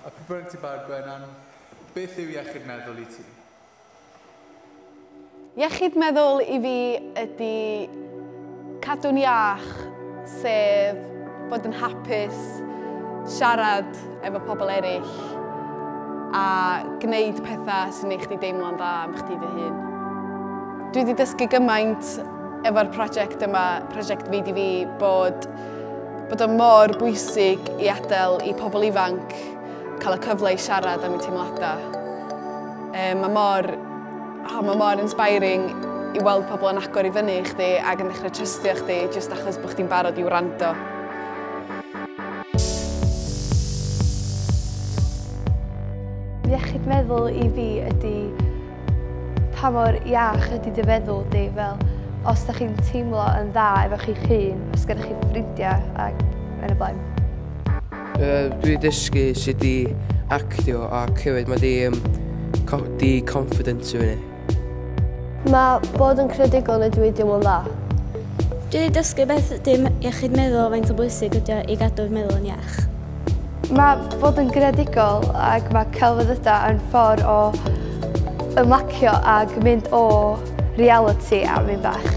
A pryd bynnag ti'n barod, Gwenan, beth yw iechyd meddwl i ti? Iechyd meddwl i fi ydy cadw'n iach, sef bod yn hapus, siarad efo pobl eraill a gwneud pethau sy'n neud chdi deimlo'n dda am chdi dy hun. Dwi wedi dysgu gymaint efo'r prosiect yma, prosiect Fi Di Fi, bod o mor bwysig i adael i pobl ifanc cael y cyfle i siarad am eu teimladau. Mae mor inspiring i weld pobl yn agor i fyny i chdi ac yn dechrau trystio chdi jyst achos bod chdi'n barod i wrando. Iechyd meddwl i fi ydy pa mor iach ydy dy feddwl di, fel os da chi'n teimlo yn dda efo chi'ch hun, os gennych chi ffrindiau ac yn y blaen. Dwi wedi dysgu sut i actio ac hefyd mae di, codi confidence i fyny. Mae bod yn creadigol yn dwi deimlo'n dda. Dwi wedi dysgu beth dim iechyd meddwl, faint o bwysig ydy o i gadw'r meddwl yn iach. Mae bod yn greadigol ac mae celfyddydau yn ffordd o ymlacio ac mynd o reality a mynd bach.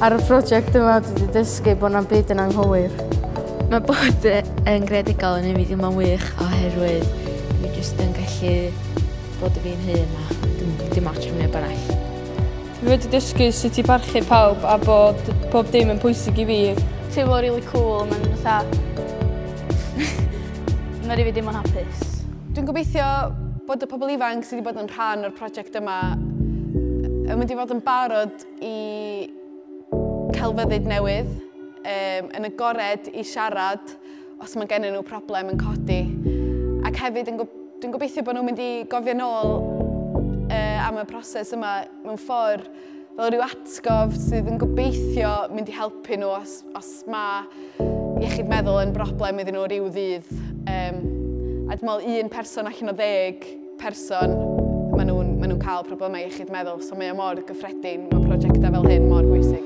Ar y prosiect yma dwi wedi dysgu bod na'm byd yn anghywir. Mae bod yn greadigol yn ei fi ddim yn wych oherwydd dwi jyst yn gallu bod y fi'n hun a dim ots am neb arall. Dwi wedi dysgu sut i barchu pawb a bod pob dim yn pwysig i fi. Teimlo really cool, mae'n fatha, mae'n rili dim yn hapus. Dwi'n gobeithio bod y pobl ifanc sydd wedi bod yn rhan o'r prosiect yma yn mynd i fod yn barod i celfyddyd newydd, yn agored i siarad os mae gennyn nhw problem yn codi. Ac hefyd dwi'n gobeithio bod nhw'n mynd i gofio nôl am y proses yma mewn ffordd fel rhyw atgof sydd yn gobeithio mynd i helpu nhw os mae iechyd meddwl yn broblem iddyn nhw ryw ddydd. A dwi'n meddwl 1 person allan o 10 person maen nhw'n cael problemau iechyd meddwl, so mae o mor gyffredin, mae prosiectau fel hyn mor bwysig.